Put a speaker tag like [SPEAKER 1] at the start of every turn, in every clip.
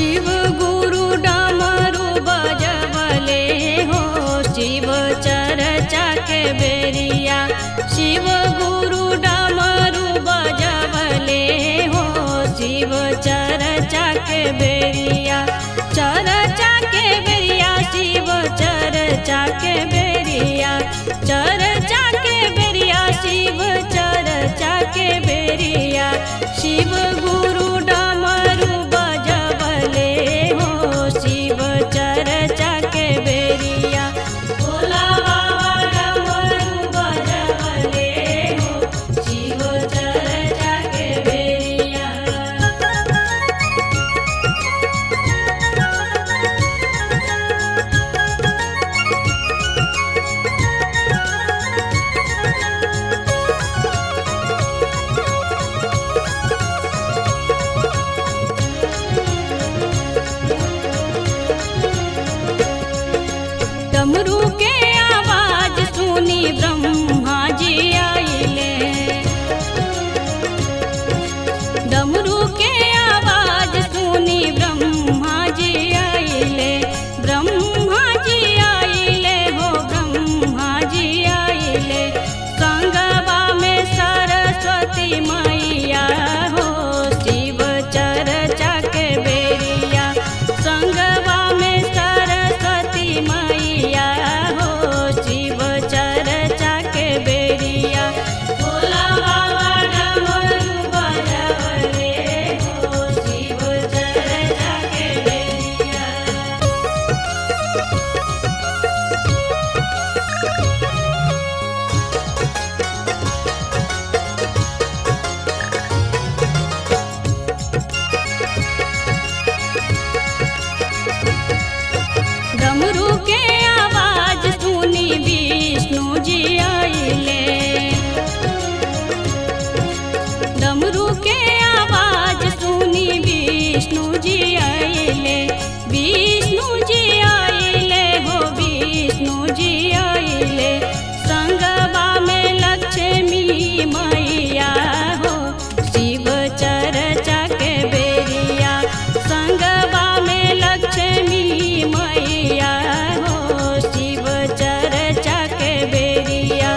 [SPEAKER 1] शिव गुरु डमरू बजवले हो शिव चर्चा के बेरिया। शिव गुरु डमरू बजवले हो शिव चर्चा के बेरिया। चर्चा के बेरिया शिव चर्चा के बेरिया। चर्चा के बेरिया शिव चर्चा के बेरिया। शिव गुरु डमरू बजवले हो शिव चर्चा के बेरिया। भोला बाबा डमरू बजवले हो शिव चर्चा के बेरिया। डमरू के आवाज सुनी ब्रह्मा जी आइले। डमरू के आवाज सुनी ब्रह्मा जी आइले। ब्रह्मा जी आइले हो ब्रह्मा जी आइले। संगवा में सरस्वती मैया हो शिव चर्चा के बेरिया। संगवा में सरस्वती मैया हो शिव चर्चा के बेरिया। भोला बाबा डमरू बजवले हो शिव चर्चा के बेरिया। डमरू के आवाज सुनी विष्णु जी आइले। डमरू के आवाज सुनी विष्णु जी आइले। विष्णु जी आइले हो विष्णु जी आइले। संगवा में लक्ष्मी मैया हो शिव चर्चा के बेरिया। संगवा में लक्ष्मी मैया हो शिव चर्चा के बेरिया।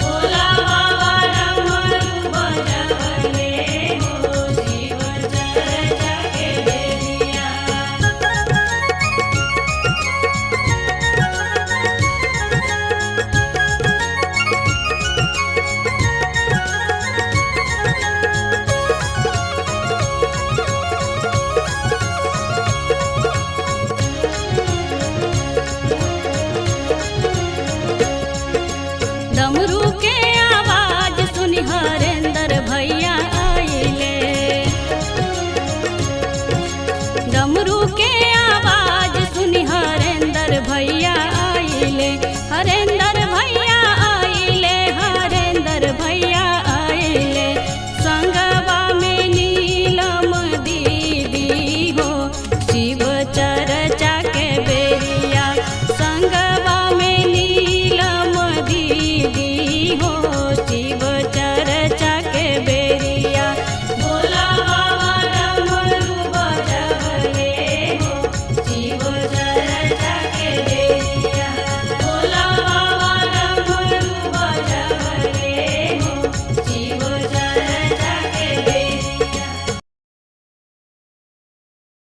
[SPEAKER 1] भोला बाबा डमरू बजवले हो शिव चर्चा के बेरिया। डमरू के आवाज सुनी हरेंद्र भैया आइले। डमरू के